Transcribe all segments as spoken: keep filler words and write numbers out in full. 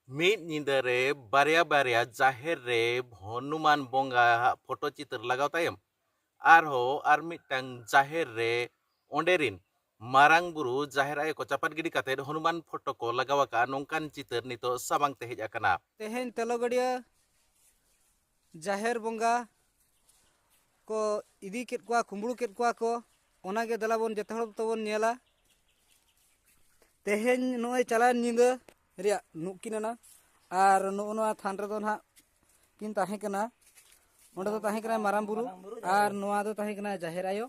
ᱢᱤᱫ ᱧᱤᱫᱟᱹ ᱨᱮ ᱵᱟᱨᱭᱟ ᱵᱟᱨᱭᱟ ᱡᱟᱦᱮᱨ ᱨᱮ ᱦᱚᱱᱩᱢᱟᱱ ᱵᱚᱸᱜᱟ ᱟᱜ ᱯᱷᱳᱴᱳ ᱪᱤᱛᱟᱹᱨ ᱞᱟᱜᱟᱣ ᱛᱟᱭᱚᱢ ᱟᱨᱦᱚᱸ ᱟᱨ ᱢᱤᱫᱴᱟᱝ ᱡᱟᱦᱮᱨ ᱨᱮ ᱚᱸᱰᱮ ᱨᱤᱱ ᱢᱟᱨᱟᱝ ᱵᱩᱨᱩ ᱡᱟᱦᱮᱨ ᱟᱭᱳ ᱠᱚ ᱪᱟᱯᱟᱫ ᱜᱤᱰᱤ ᱠᱟᱛᱮ ᱦᱚᱱᱩᱢᱟᱱ ᱯᱷᱳᱴᱳ ᱠᱚ ᱞᱟᱜᱟᱣ ᱟᱠᱟᱫᱼᱟ᱾ ᱱᱚᱝᱠᱟᱱ ᱪᱤᱛᱟᱹᱨ ᱱᱤᱛᱚᱜ ᱥᱟᱢᱟᱝ ᱛᱮ ᱦᱮᱡ ᱟᱠᱟᱱᱟ᱾ ᱛᱮᱦᱮᱧ ᱛᱮᱞᱚᱜᱟᱹᱰᱤᱭᱟᱹ ᱡᱟᱦᱮᱨ ᱵᱚᱸᱜᱟ ᱠᱚ ᱤᱫᱤ ᱠᱮᱫ ᱠᱚᱣᱟ, ᱠᱩᱢᱵᱽᱲᱩ ᱠᱮᱫ ᱠᱚᱣᱟ ᱠᱚ᱾ ᱚᱱᱟᱜᱮ ᱫᱮᱞᱟ ᱵᱚᱱ ᱡᱚᱛᱚ ᱦᱚᱲ ᱛᱟᱵᱚᱱ ᱧᱮᱞᱟ᱾ ᱛᱮᱦᱮᱧ ᱱᱚᱜᱼᱚᱭ ᱪᱟᱞᱟᱣᱮᱱ ᱧᱤᱫᱟᱹ ᱨᱮᱭᱟᱜ ᱱᱩᱠᱤᱱ ᱟᱱᱟ᱾ ᱟᱨ ᱱᱚᱜᱼᱚ ᱱᱚᱣᱟ ᱛᱷᱟᱱ ᱨᱮᱫᱚ ᱱᱟᱦᱟᱜ ᱠᱤᱱ ᱛᱟᱦᱮᱸ ᱠᱟᱱᱟ, ᱚᱸᱰᱮ ᱫᱚ ᱛᱟᱦᱮᱸ ᱠᱟᱱᱟ ᱢᱟᱨᱟᱝ ᱵᱩᱨᱩ ᱟᱨ ᱱᱚᱣᱟ ᱫᱚ ᱛᱟᱦᱮᱸ ᱠᱟᱱᱟ ᱡᱟᱦᱮᱨ ᱟᱭᱳ᱾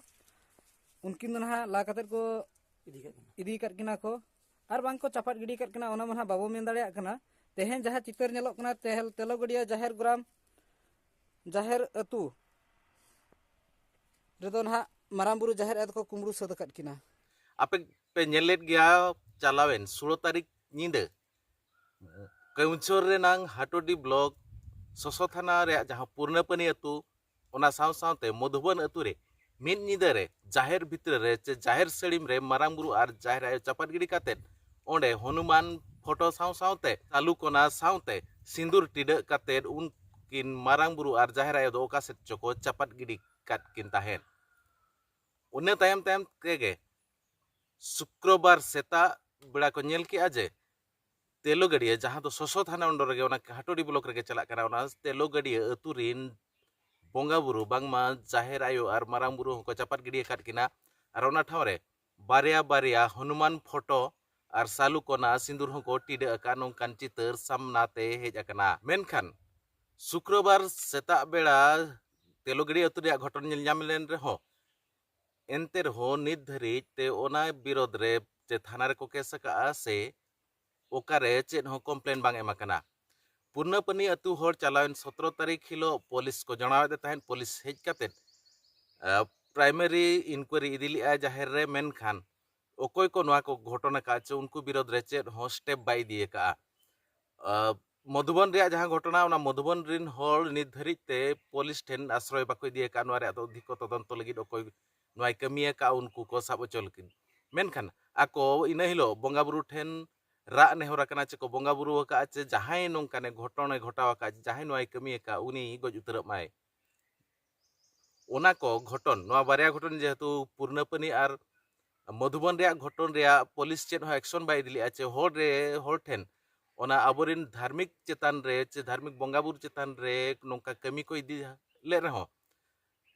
ᱩᱱᱠᱤᱱ ᱫᱚ ᱱᱟᱦᱟᱜ ᱞᱟ ᱠᱟᱛᱮᱫ ᱠᱚ ᱤᱫᱤ ᱠᱟᱜ ᱠᱤᱱᱟ᱾ ᱤᱫᱤ ᱠᱟᱜ ᱠᱤᱱᱟ ᱠᱚ, ᱟᱨ ᱵᱟᱝ ᱠᱚ ᱪᱟᱯᱟᱫ ᱜᱤᱰᱤ ᱠᱟᱜ ᱠᱤᱱᱟ, ᱚᱱᱟ ᱢᱟ ᱱᱟᱦᱟᱜ ᱵᱟᱵᱚ ᱢᱮᱱ ᱫᱟᱲᱮᱭᱟᱜ ᱠᱟᱱᱟ᱾ ᱛᱮᱦᱮᱧ ᱡᱟᱦᱟᱸ ᱪᱤᱛᱟᱹᱨ ᱧᱮᱞᱚᱜ ᱠᱟᱱᱟ, ᱛᱮᱦᱮᱞ-, ᱛᱮᱞᱚᱜᱟᱹᱰᱤᱭᱟᱹ ᱡᱟᱦᱮᱨ ᱜᱨᱟᱢ, ᱡᱟᱦᱮᱨ ᱟᱹᱛᱩ ᱨᱮᱫᱚ ᱱᱟᱦᱟᱜ ᱢᱟᱨᱟᱝ ᱵᱩᱨᱩ ᱡᱟᱦᱮᱨ ᱟᱭᱳ ᱫᱚᱠᱚ ᱠᱩᱢᱵᱽᱲᱩ ᱥᱟᱹᱛ ᱟᱠᱟᱫ ᱠᱤᱱᱟ᱾ ᱟᱯᱮ ᱯᱮ ᱧᱮᱞ ᱞᱮᱫ ᱜᱮᱭᱟ, ᱪᱟᱞᱟᱣᱮᱱ ᱥᱳᱞᱳ ᱛᱟᱹᱨᱤᱠᱷ ᱧᱤᱫᱟᱹ ᱠᱟᱹᱢᱪᱷᱚᱨ ᱨᱮᱱᱟᱝ ᱦᱟᱴᱳᱰᱤ ᱵᱞᱚᱠ ᱥᱚᱥᱚ ᱛᱷᱟᱱᱟ ᱨᱮᱭᱟᱜ ᱡᱟᱦᱟᱸ ᱯᱩᱨᱱᱟᱯᱟᱱᱤ ᱟᱹᱛᱩ, ᱚᱱᱟ ᱥᱟᱶ ᱥᱟᱶᱛᱮ ᱢᱚᱫᱷᱩᱵᱚᱱ ᱟᱹᱛᱩ ᱨᱮ ᱢᱤᱫ ᱧᱤᱫᱟᱹ ᱨᱮ ᱡᱟᱦᱮᱨ ᱵᱷᱤᱛᱨᱤ ᱨᱮ ᱪᱮ ᱡᱟᱦᱮᱨ ᱥᱟᱹᱲᱤᱢ ᱨᱮ ᱢᱟᱨᱟᱝ ᱵᱩᱨᱩ ᱟᱨ ᱡᱟᱦᱮᱨ ᱟᱭᱳ ᱪᱟᱯᱟᱫ ᱜᱤᱰᱤ ᱠᱟᱛᱮᱫ ᱚᱸᱰᱮ ᱦᱚᱱᱩᱢᱟᱱ ᱯᱷᱳᱴᱳ ᱥᱟᱶ ᱥᱟᱶᱛᱮ ᱥᱟᱞᱩ ᱠᱚᱱᱟ ᱥᱟᱶᱛᱮ ᱥᱤᱸᱫᱩᱨ ᱴᱤᱰᱟᱹᱜ ᱠᱟᱛᱮᱫ ᱩᱱᱠᱤᱱ ᱢᱟᱨᱟᱝ ᱵᱩᱨᱩ ᱟᱨ ᱡᱟᱦᱮᱨ ᱟᱭᱳ ᱫᱚ ᱚᱠᱟ ᱥᱮᱫ ᱪᱚᱠᱚ ᱪᱟᱯᱟᱫ ᱜᱤᱰᱤ ᱠᱟᱫ ᱠᱤᱱ ᱛᱟᱦᱮᱸᱫ᱾ ᱤᱱᱟᱹ ᱛᱟᱭᱚᱢ ᱛᱟᱭᱚᱢ ᱛᱮᱜᱮ ᱥᱩᱠᱨᱚᱵᱟᱨ ᱥᱮᱛᱟᱜ ᱵᱮᱲᱟ ᱠᱚ ᱧᱮᱞ ᱠᱮᱜᱼᱟ ᱡᱮ ᱛᱮᱞᱳᱜᱟᱹᱰᱤᱭᱟᱹ, ᱡᱟᱦᱟᱸ ᱫᱚ ᱥᱚᱥᱚ ᱛᱷᱟᱱᱟ under ᱨᱮᱜᱮ, ᱚᱱᱟ ᱦᱟᱴᱳᱰᱤ ᱵᱞᱚᱠ ᱨᱮᱜᱮ ᱪᱟᱞᱟᱜ ᱠᱟᱱᱟ, ᱚᱱᱟ ᱛᱮᱞᱳᱜᱟᱹᱰᱤᱭᱟᱹ ᱟᱹᱛᱩ ᱨᱤᱱ ᱵᱚᱸᱜᱟ ᱵᱩᱨᱩ, ᱵᱟᱝᱢᱟ ᱡᱟᱦᱮᱨ ᱟᱭᱳ ᱟᱨ ᱢᱟᱨᱟᱝ ᱵᱩᱨᱩ ᱦᱚᱸᱠᱚ ᱪᱟᱯᱟᱫ ᱜᱤᱰᱤ ᱟᱠᱟᱫ ᱠᱤᱱᱟ᱾ ᱟᱨ ᱚᱱᱟ ᱴᱷᱟᱶ ᱨᱮ ᱵᱟᱨᱭᱟ ᱵᱟᱨᱭᱟ ᱦᱚᱱᱩᱢᱟᱱ ᱯᱷᱳᱴᱳ ᱟᱨ ᱥᱟᱞᱩ ᱠᱚᱱᱟ ᱥᱤᱸᱫᱩᱨ ᱦᱚᱸᱠᱚ ᱴᱤᱰᱟᱹᱜ ᱟᱠᱟᱫ, ᱱᱚᱝᱠᱟᱱ ᱪᱤᱛᱟᱹᱨ ᱥᱟᱢᱱᱟ ᱛᱮ ᱦᱮᱡ ᱟᱠᱟᱱᱟ᱾ ᱢᱮᱱᱠᱷᱟᱱ ᱥᱩᱠᱨᱚᱵᱟᱨ ᱥᱮᱛᱟᱜ ᱵᱮᱲᱟ ᱛᱮᱞᱳᱜᱟᱹᱰᱤ ᱟᱹᱛᱩ ᱨᱮᱭᱟᱜ ᱜᱷᱚᱴᱚᱱ ᱧᱮᱞ ᱧᱟᱢ ᱞᱮᱱ ᱨᱮᱦᱚᱸ, ᱮᱱᱛᱮ ᱨᱮᱦᱚᱸ ᱱᱤᱛ ᱫᱷᱟᱹᱨᱤᱡ ᱛᱮ ᱚᱱᱟ ᱵᱤᱨᱳᱫᱷ ᱨᱮ ᱪᱮ ᱛᱷᱟᱱᱟ ᱨᱮᱠᱚ ᱠᱮᱥ ᱟᱠᱟᱫᱼᱟ ᱥᱮ ᱚᱠᱟᱨᱮ ᱪᱮᱫ ᱦᱚᱸ ᱠᱚᱢᱯᱞᱮᱱ ᱵᱟᱝ ᱮᱢ ᱟᱠᱟᱱᱟ᱾ ᱯᱩᱨᱱᱟᱯᱟᱱᱤ ᱟᱹᱛᱩ ᱦᱚᱲ ᱪᱟᱞᱟᱣᱮᱱ ᱥᱚᱛᱨᱚ ᱛᱟᱹᱨᱤᱠᱷ ᱦᱤᱞᱳᱜ ᱯᱩᱞᱤᱥ ᱠᱚ ᱡᱟᱱᱟᱣᱮᱫ ᱛᱟᱦᱮᱸᱫ, ᱯᱩᱞᱤᱥ ᱦᱮᱡ ᱠᱟᱛᱮᱫ, ᱟ, ᱯᱨᱟᱭᱢᱟᱨᱤ ᱤᱱᱠᱩᱭᱟᱨᱤ ᱤᱫᱤ ᱞᱮᱫᱼᱟ ᱡᱟᱦᱮᱨ ᱨᱮ, ᱢᱮᱱᱠᱷᱟᱱ ᱚᱠᱚᱭ ᱠᱚ ᱱᱚᱣᱟ ᱠᱚ ᱜᱷᱚᱴᱚᱱ ᱟᱠᱟᱫ ᱪᱚ ᱩᱱᱠᱩ ᱵᱤᱨᱳᱫᱷ ᱨᱮ ᱪᱮᱫ ᱦᱚᱸ ᱥᱴᱮᱯ ᱵᱟᱭ ᱤᱫᱤ ᱟᱠᱟᱫᱼᱟ᱾ ᱟ, ᱢᱚᱫᱷᱩᱵᱚᱱ ᱨᱮᱭᱟᱜ ᱡᱟᱦᱟᱸ ᱜᱷᱚᱴᱚᱱᱟ, ᱚᱱᱟ ᱢᱚᱫᱷᱩᱵᱚᱱ ᱨᱤᱱ ᱦᱚᱲ ᱱᱤᱛ ᱫᱷᱟᱹᱨᱤᱡ ᱛᱮ ᱯᱩᱞᱤᱥ ᱴᱷᱮᱱ ᱟᱥᱨᱚᱭ ᱵᱟᱠᱚ ᱤᱫᱤ ᱟᱠᱟᱫᱼᱟ᱾ ᱱᱚᱣᱟ ᱨᱮᱭᱟᱜ ᱫᱚ ᱚᱫᱷᱤᱠ ᱛᱚᱫᱚᱱᱛᱚ ᱞᱟᱹᱜᱤᱫ ᱚᱠᱚᱭ ᱱᱚᱣᱟᱭ ᱠᱟᱹᱢᱤ ᱟᱠᱟᱫᱼᱟ ᱩᱱᱠᱩ ᱠᱚ ᱥᱟᱵ ᱦᱚᱪᱚ ᱞᱟᱹᱜᱤᱫ᱾ ᱢᱮᱱᱠᱷᱟᱱ ᱟᱠᱚ ᱤᱱᱟᱹ ᱦᱤᱞᱳᱜ ᱵᱚᱸᱜᱟ ᱵᱩᱨᱩ ᱴᱷᱮᱱ ᱨᱟᱜ ᱱᱮᱦᱚᱨ ᱟᱠᱟᱱᱟ, ᱪᱮ ᱠᱚ ᱵᱚᱸᱜᱟ ᱵᱩᱨᱩ ᱟᱠᱟᱫᱼᱟ, ᱪᱮ ᱡᱟᱦᱟᱸᱭ ᱱᱚᱝᱠᱟᱱᱮ ᱜᱷᱚᱴᱚᱱᱮ ᱜᱷᱚᱴᱟᱣ ᱟᱠᱟᱫ, ᱡᱟᱦᱟᱸᱭ ᱱᱚᱣᱟᱭ ᱠᱟᱹᱢᱤ ᱟᱠᱟᱫ, ᱩᱱᱤ ᱜᱚᱡ ᱩᱛᱟᱹᱨᱚᱜ ᱢᱟᱭ᱾ ᱚᱱᱟ ᱠᱚ ᱜᱷᱚᱴᱚᱱ, ᱱᱚᱣᱟ ᱵᱟᱨᱭᱟ ᱜᱷᱚᱴᱚᱱ, ᱡᱮᱦᱮᱛᱩ ᱯᱩᱨᱱᱟᱯᱟᱱᱤ ᱟᱨ ᱢᱚᱫᱷᱩᱵᱚᱱ ᱨᱮᱭᱟᱜ ᱜᱷᱚᱴᱚᱱ ᱨᱮᱭᱟᱜ ᱯᱩᱞᱤᱥ ᱪᱮᱫ ᱦᱚᱸ ᱮᱠᱥᱚᱱ ᱵᱟᱭ ᱤᱫᱤ ᱞᱮᱫᱼᱟ, ᱪᱮ ᱦᱚᱲ ᱨᱮ, ᱦᱚᱲ ᱴᱷᱮᱱ ᱚᱱᱟ ᱟᱵᱚᱨᱮᱱ ᱫᱷᱟᱨᱢᱤᱠ ᱪᱮᱛᱟᱱ ᱨᱮ, ᱪᱮ ᱫᱷᱟᱨᱢᱤᱠ ᱵᱚᱸᱜᱟ ᱵᱩᱨᱩ ᱪᱮᱛᱟᱱ ᱨᱮ ᱱᱚᱝᱠᱟ ᱠᱟᱹᱢᱤ ᱠᱚ ᱤᱫᱤ ᱞᱮᱫ ᱨᱮᱦᱚᱸ,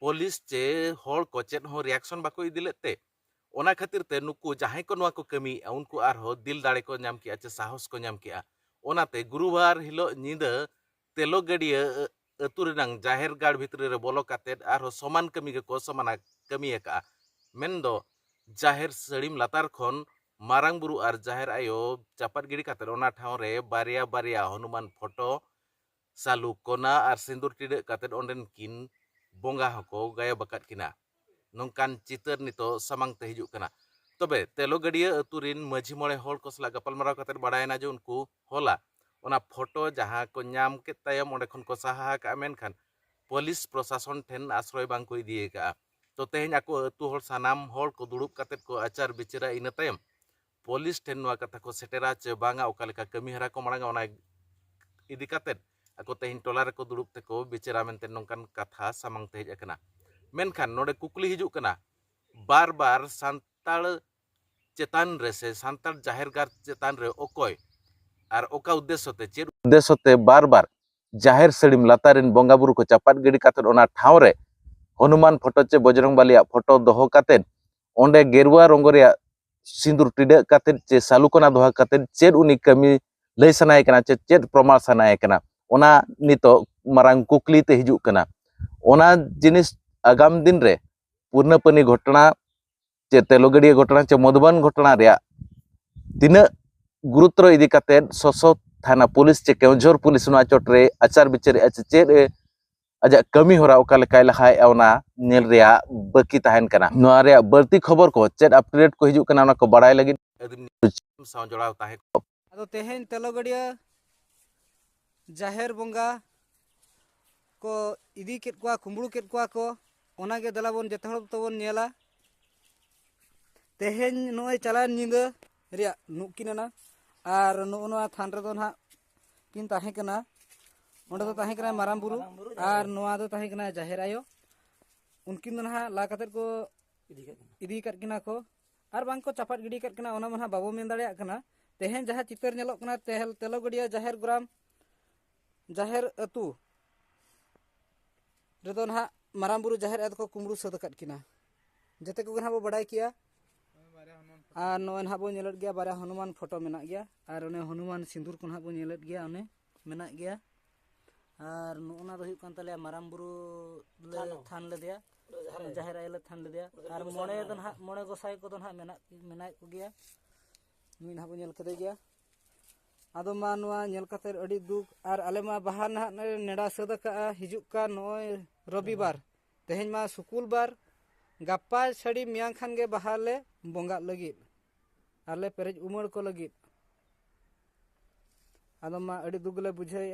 ᱯᱩᱞᱤᱥ ᱪᱮ ᱦᱚᱲ ᱠᱚ ᱪᱮᱫ ᱦᱚᱸ ᱨᱤᱭᱟᱠᱥᱚᱱ ᱵᱟᱠᱚ ᱤᱫᱤ ᱞᱮᱫ ᱛᱮ, ᱚᱱᱟ ᱠᱷᱟᱹᱛᱤᱨ ᱛᱮ ᱱᱩᱠᱩ ᱡᱟᱦᱟᱸᱭ ᱠᱚ ᱱᱚᱣᱟ ᱠᱚ ᱠᱟᱹᱢᱤᱭᱮᱫᱼᱟ, ᱩᱱᱠᱩ ᱟᱨᱦᱚᱸ ᱫᱤᱞ ᱫᱟᱲᱮ ᱠᱚ ᱧᱟᱢ ᱠᱮᱜᱼᱟ, ᱪᱮ ᱥᱟᱦᱚᱥ ᱠᱚ ᱧᱟᱢ ᱠᱮᱜᱼᱟ᱾ ᱚᱱᱟᱛᱮ ᱜᱩᱨᱩᱵᱟᱨ ᱦᱤᱞᱳᱜ ᱧᱤᱫᱟᱹ ᱛᱮᱞᱚᱜᱟᱹᱰᱤᱭᱟᱹ ᱟᱹᱛᱩ ᱨᱮᱱᱟᱝ ᱡᱟᱦᱮᱨ ᱜᱟᱲ ᱵᱷᱤᱛᱨᱤ ᱨᱮ ᱵᱚᱞᱚ ᱠᱟᱛᱮᱫ ᱟᱨᱦᱚᱸ ᱥᱚᱢᱟᱱ ᱠᱟᱹᱢᱤ ᱜᱮᱠᱚ ᱥᱚᱢᱟᱱᱟ, ᱠᱟᱹᱢᱤ ᱟᱠᱟᱜᱼᱟ᱾ ᱢᱮᱱᱫᱚ ᱡᱟᱦᱮᱨ ᱥᱟᱹᱲᱤᱢ ᱞᱟᱛᱟᱨ ᱠᱷᱚᱱ ᱢᱟᱨᱟᱝ ᱵᱩᱨᱩ ᱟᱨ ᱡᱟᱦᱮᱨ ᱟᱭᱳ ᱪᱟᱯᱟᱫ ᱜᱤᱰᱤ ᱠᱟᱛᱮᱫ ᱚᱱᱟ ᱴᱷᱟᱶ ᱨᱮ ᱵᱟᱨᱭᱟ ᱵᱟᱨᱭᱟ ᱦᱚᱱᱩᱢᱟᱱ ᱯᱷᱳᱴᱳ, ᱥᱟᱞᱩ ᱠᱚᱱᱟ ᱟᱨ ᱥᱤᱸᱫᱩᱨ ᱴᱤᱰᱟᱹᱜ ᱠᱟᱛᱮᱫ ᱚᱸᱰᱮᱱ ᱠᱤᱱ ᱵᱚᱸᱜᱟ ᱦᱚᱸᱠᱚ ᱜᱟᱭᱚᱵ ᱟᱠᱟᱫ ᱠᱤᱱᱟ᱾ ᱱᱚᱝᱠᱟᱱ ᱪᱤᱛᱟᱹᱨ ᱱᱤᱛᱚᱜ ᱥᱟᱢᱟᱝ ᱛᱮ ᱦᱤᱡᱩᱜ ᱠᱟᱱᱟ᱾ ᱛᱚᱵᱮ ᱛᱮᱞᱚᱜᱟᱹᱰᱤᱭᱟᱹ ᱟᱹᱛᱩ ᱨᱤᱱ ᱢᱟᱹᱡᱷᱤ ᱢᱚᱬᱮ ᱦᱚᱲ ᱠᱚ ᱥᱟᱞᱟᱜ ᱜᱟᱯᱟᱞᱢᱟᱨᱟᱣ ᱠᱟᱛᱮᱫ ᱵᱟᱲᱟᱭᱮᱱᱟ ᱡᱮ ᱩᱱᱠᱩ ᱦᱚᱞᱟ ᱚᱱᱟ ᱯᱷᱳᱴᱳ ᱡᱟᱦᱟᱸ ᱠᱚ ᱧᱟᱢ ᱠᱮᱫ ᱛᱟᱭᱚᱢ ᱚᱸᱰᱮ ᱠᱷᱚᱱ ᱠᱚ ᱥᱟᱦᱟ ᱟᱠᱟᱜᱼᱟ, ᱢᱮᱱᱠᱷᱟᱱ ᱯᱩᱞᱤᱥ ᱯᱨᱚᱥᱟᱥᱚᱱ ᱴᱷᱮᱱ ᱟᱥᱨᱚᱭ ᱵᱟᱝ ᱠᱚ ᱤᱫᱤ ᱟᱠᱟᱜᱼᱟ᱾ ᱛᱚ ᱛᱮᱦᱮᱧ ᱟᱠᱚ ᱟᱹᱛᱩ ᱦᱚᱲ ᱥᱟᱱᱟᱢ ᱦᱚᱲ ᱠᱚ ᱫᱩᱲᱩᱵ ᱠᱟᱛᱮᱫ ᱠᱚ ᱟᱪᱟᱨ ᱵᱤᱪᱟᱹᱨᱟ, ᱤᱱᱟᱹ ᱛᱟᱭᱚᱢ ᱯᱩᱞᱤᱥ ᱴᱷᱮᱱ ᱱᱚᱣᱟ ᱠᱟᱛᱷᱟ ᱠᱚ ᱥᱮᱴᱮᱨᱟ ᱪᱮ ᱵᱟᱝᱟ, ᱚᱠᱟ ᱞᱮᱠᱟ ᱠᱟᱹᱢᱤ ᱦᱚᱨᱟ ᱠᱚ ᱢᱟᱲᱟᱝᱟ, ᱚᱱᱟ ᱤᱫᱤ ᱠᱟᱛᱮᱫ ᱟᱠᱚ ᱛᱮᱦᱮᱧ ᱴᱚᱞᱟ ᱨᱮᱠᱚ ᱫᱩᱲᱩᱵ ᱛᱮᱠᱚ ᱵᱤᱪᱟᱹᱨᱟ ᱢᱮᱱᱛᱮ ᱱᱚᱝᱠᱟᱱ ᱠᱟᱛᱷᱟ ᱥᱟᱢᱟᱝ ᱛᱮ ᱦᱮᱡ ᱟᱠᱟᱱᱟ᱾ ᱢᱮᱱᱠᱷᱟᱱ ᱱᱚᱰᱮ ᱠᱩᱠᱞᱤ ᱦᱤᱡᱩᱜ ᱠᱟᱱᱟ, ᱵᱟᱨ ᱵᱟᱨ ᱥᱟᱱᱛᱟᱲ ᱪᱮᱛᱟᱱ ᱨᱮ ᱥᱮ ᱥᱟᱱᱛᱟᱲ ᱡᱟᱦᱮᱨ ᱜᱟᱲ ᱪᱮᱛᱟᱱ ᱨᱮ ᱚᱠᱚᱭ ᱟᱨ ᱚᱠᱟ ᱩᱫᱽᱫᱮᱥᱥᱚ ᱛᱮ, ᱪᱮᱫ ᱩᱫᱽᱫᱮᱥᱥᱚ ᱛᱮ ᱵᱟᱨ ᱵᱟᱨ ᱡᱟᱦᱮᱨ ᱥᱟᱹᱲᱤᱢ ᱞᱟᱛᱟᱨ ᱨᱮᱱ ᱵᱚᱸᱜᱟ ᱵᱩᱨᱩ ᱠᱚ ᱪᱟᱯᱟᱫ ᱜᱤᱰᱤ ᱠᱟᱛᱮᱫ ᱚᱱᱟ ᱴᱷᱟᱶ ᱨᱮ ᱦᱚᱱᱩᱢᱟᱱ ᱯᱷᱳᱴᱳ ᱪᱮ ᱵᱚᱡᱽᱨᱚᱝ ᱵᱟᱞᱤᱭᱟᱜ ᱯᱷᱳᱴᱳ ᱫᱚᱦᱚ ᱠᱟᱛᱮᱫ ᱚᱸᱰᱮ ᱜᱮᱨᱩᱣᱟ ᱨᱚᱝᱜᱚ ᱨᱮᱭᱟᱜ ᱥᱤᱸᱫᱩᱨ ᱴᱤᱰᱟᱹᱜ ᱠᱟᱛᱮᱫ ᱪᱮ ᱥᱟᱞᱩ ᱠᱚᱱᱟ ᱫᱚᱦᱚ ᱠᱟᱛᱮᱫ ᱪᱮᱫ ᱩᱱᱤ ᱠᱟᱹᱢᱤ ᱞᱟᱹᱭ ᱥᱟᱱᱟᱭᱮ ᱠᱟᱱᱟ ᱪᱮ ᱪᱮᱫ ᱯᱨᱚᱢᱟᱬ ᱥᱟᱱᱟᱭᱮ ᱠᱟᱱᱟ, ᱚᱱᱟ ᱱᱤᱛᱚᱜ ᱢᱟᱨᱟᱝ ᱠᱩᱠᱞᱤ ᱛᱮ ᱦᱤᱡᱩᱜ ᱠᱟᱱᱟ᱾ ᱚᱱᱟ ᱡᱤᱱᱤᱥ ᱟᱜᱟᱢ ᱫᱤᱱ ᱨᱮ ᱯᱩᱨᱱᱟᱯᱟᱱᱤ ᱜᱷᱚᱴᱚᱱᱟ ᱪᱮ ᱛᱮᱞᱚᱜᱟᱹᱰᱤᱭᱟᱹ ᱜᱷᱚᱴᱚᱱᱟ ᱪᱮ ᱢᱚᱫᱷᱩᱵᱚᱱ ᱜᱷᱚᱴᱚᱱᱟ ᱨᱮᱭᱟᱜ ᱛᱤᱱᱟᱹᱜ ᱜᱩᱨᱩᱛᱚᱨ ᱤᱫᱤ ᱠᱟᱛᱮᱫ ᱥᱚᱥᱚ ᱛᱷᱟᱱᱟ ᱯᱩᱞᱤᱥ ᱪᱮ ᱠᱮᱣᱡᱷᱚᱨ ᱯᱩᱞᱤᱥ ᱱᱚᱣᱟ ᱪᱚᱴ ᱨᱮ ᱟᱪᱟᱨ ᱵᱤᱪᱟᱹᱨᱮᱜᱼᱟ ᱪᱮ ᱪᱮᱫ ᱮ ᱟᱡᱟᱜ ᱠᱟᱹᱢᱤ ᱦᱚᱨᱟ ᱚᱠᱟ ᱞᱮᱠᱟᱭ ᱞᱟᱦᱟᱭᱮᱜᱼᱟ, ᱚᱱᱟ ᱧᱮᱞ ᱨᱮᱭᱟᱜ ᱵᱟᱹᱠᱤ ᱛᱟᱦᱮᱱ ᱠᱟᱱᱟ᱾ ᱱᱚᱣᱟ ᱨᱮᱭᱟᱜ ᱵᱟᱹᱲᱛᱤ ᱠᱷᱚᱵᱚᱨ ᱠᱚ ᱪᱮᱫ ᱟᱯᱰᱮᱴ ᱠᱚ ᱦᱤᱡᱩᱜ ᱠᱟᱱᱟ, ᱚᱱᱟ ᱠᱚ ᱵᱟᱲᱟᱭ ᱞᱟᱹᱜᱤᱫ ᱟᱹᱫᱤᱢ ᱥᱟᱶ ᱡᱚᱲᱟᱣ ᱛᱟᱦᱮᱸ ᱠᱚ᱾ ᱟᱫᱚ ᱛᱮᱦᱮᱧ ᱛᱮᱞᱚᱜᱟᱹᱰᱤᱭᱟᱹ ᱡᱟᱦᱮᱨ ᱵᱚᱸᱜᱟ ᱠᱚ ᱤᱫᱤ ᱠᱮᱫ ᱠᱚᱣᱟ, ᱠᱩᱢᱵᱽᱲᱩ ᱠᱮᱫ ᱠᱚᱣᱟ ᱠᱚ, ᱚᱱᱟᱜᱮ ᱫᱮᱞᱟ ᱵᱚᱱ ᱡᱚᱛᱚ ᱦᱚᱲ ᱛᱟᱵᱚᱱ ᱧᱮᱞᱟ᱾ ᱛᱮᱦᱮᱧ ᱱᱚᱜᱼᱚᱭ ᱪᱟᱞᱟᱣᱮᱱ ᱧᱤᱫᱟᱹ ᱨᱮᱭᱟᱜ ᱱᱩᱠᱤᱱ ᱟᱱᱟ ᱟᱨ ᱱᱚᱜᱼᱚ ᱱᱚᱣᱟ ᱛᱷᱟᱱ ᱨᱮᱫᱚ ᱱᱟᱦᱟᱜ ᱠᱤᱱ ᱛᱟᱦᱮᱸ ᱠᱟᱱᱟ᱾ ᱚᱸᱰᱮ ᱫᱚ ᱛᱟᱦᱮᱸ ᱠᱟᱱᱟ ᱢᱟᱨᱟᱝ ᱵᱩᱨᱩ, ᱟᱨ ᱱᱚᱣᱟ ᱫᱚ ᱛᱟᱦᱮᱸ ᱠᱟᱱᱟ ᱡᱟᱦᱮᱨ ᱟᱭᱳ᱾ ᱩᱱᱠᱤᱱ ᱫᱚ ᱱᱟᱦᱟᱜ ᱞᱟ ᱠᱟᱛᱮᱫ ᱠᱚ ᱤᱫᱤ ᱠᱟᱜ ᱠᱤᱱᱟ᱾ ᱤᱫᱤ ᱠᱟᱜ ᱠᱤᱱᱟ ᱠᱚ, ᱟᱨ ᱵᱟᱝ ᱠᱚ ᱪᱟᱯᱟᱫ ᱜᱤᱰᱤ ᱠᱟᱜ ᱠᱤᱱᱟ, ᱚᱱᱟ ᱢᱟ ᱱᱟᱦᱟᱜ ᱵᱟᱵᱚ ᱢᱮᱱ ᱫᱟᱲᱮᱭᱟᱜ ᱠᱟᱱᱟ᱾ ᱛᱮᱦᱮᱧ ᱡᱟᱦᱟᱸ ᱪᱤᱛᱟᱹᱨ ᱧᱮᱞᱚᱜ ᱠᱟᱱᱟ, ᱛᱮᱦᱮᱞ-, ᱛᱮᱞᱚᱜᱟᱹᱰᱤᱭᱟᱹ ᱡᱟᱦᱮᱨ ᱜᱨᱟᱢ, ᱡᱟᱦᱮᱨ ᱟᱹᱛᱩ ᱨᱮᱫᱚ ᱱᱟᱦᱟᱜ ᱢᱟᱨᱟᱝ ᱵᱩᱨᱩ ᱡᱟᱦᱮᱨ ᱟᱭᱳ ᱫᱚᱠᱚ ᱠᱩᱢᱵᱽᱲᱩ ᱥᱟᱹᱛ ᱟᱠᱟᱫ ᱠᱤᱱᱟ᱾ ᱡᱮᱛᱮ ᱠᱚᱜᱮ ᱱᱟᱦᱟᱜ ᱵᱚ ᱵᱟᱰᱟᱭ ᱠᱮᱭᱟ᱾ ᱟᱨ ᱱᱚᱜᱼᱚᱭ ᱱᱟᱦᱟᱜ ᱵᱚ ᱧᱮᱞᱮᱫ ᱜᱮᱭᱟ, ᱵᱟᱨᱭᱟ ᱦᱚᱱᱩᱢᱟᱱ ᱯᱷᱳᱴᱳ ᱢᱮᱱᱟᱜ ᱜᱮᱭᱟ, ᱟᱨ ᱚᱱᱮ ᱦᱚᱱᱩᱢᱟᱱ ᱥᱤᱸᱫᱩᱨ ᱠᱚ ᱱᱟᱦᱟᱜ ᱵᱚ ᱧᱮᱞᱮᱫ ᱜᱮᱭᱟ, ᱚᱱᱮ ᱢᱮᱱᱟᱜ ᱜᱮᱭᱟ᱾ ᱟᱨ ᱱᱚᱜᱼᱚ ᱱᱟ ᱫᱚ ᱦᱩᱭᱩᱜ ᱠᱟᱱ ᱛᱟᱞᱮᱭᱟ ᱢᱟᱨᱟᱝ ᱵᱩᱨᱩ ᱞᱮ ᱛᱷᱟᱱ ᱞᱮᱫᱮᱭᱟ, ᱡᱟᱦᱮᱨ ᱟᱭᱳ ᱞᱮ ᱛᱷᱟᱱ ᱞᱮᱫᱮᱭᱟ᱾ ᱟᱨ ᱢᱚᱬᱮ ᱫᱚ ᱱᱟᱦᱟᱜ, ᱢᱚᱬᱮ ᱜᱚᱸᱥᱟᱭ ᱠᱚᱫᱚ ᱱᱟᱦᱟᱜ ᱢᱮᱱᱟᱜ, ᱢᱮᱱᱟᱭᱮᱫ ᱠᱚᱜᱮᱭᱟ᱾ ᱱᱩᱭ ᱱᱟᱦᱟᱜ ᱵᱚ ᱧᱮᱞ ᱠᱮᱫᱮ ᱜᱮᱭᱟ᱾ ᱟᱫᱚ ᱢᱟ ᱱᱚᱣᱟ ᱧᱮᱞ ᱠᱟᱛᱮ ᱟᱹᱰᱤ ᱫᱩᱠ, ᱟᱨ ᱟᱞᱮ ᱢᱟ ᱵᱟᱦᱟ ᱱᱟᱦᱟᱜ ᱞᱮ ᱱᱮᱰᱟ ᱥᱟᱹᱛ ᱟᱠᱟᱜᱼᱟ, ᱦᱤᱡᱩᱜ ᱠᱟᱱ ᱱᱚᱜᱼᱚᱭ ᱨᱚᱵᱤᱵᱟᱨ, ᱛᱮᱦᱮᱧ ᱢᱟ ᱥᱩᱠᱩᱞᱵᱟᱨ, ᱜᱟᱯᱟ ᱪᱷᱟᱹᱲᱤ ᱢᱮᱭᱟᱝ ᱠᱷᱟᱱ ᱜᱮ ᱵᱟᱦᱟ ᱞᱮ ᱵᱚᱸᱜᱟᱜ ᱞᱟᱹᱜᱤᱫ, ᱟᱨ ᱞᱮ ᱯᱮᱨᱮᱡ ᱩᱢᱟᱹᱲ ᱠᱚ ᱞᱟᱹᱜᱤᱫ᱾ ᱟᱫᱚ ᱢᱟ ᱟᱹᱰᱤ ᱫᱩᱠ ᱜᱮᱞᱮ ᱵᱩᱡᱷᱟᱹᱣᱮᱫᱼᱟ᱾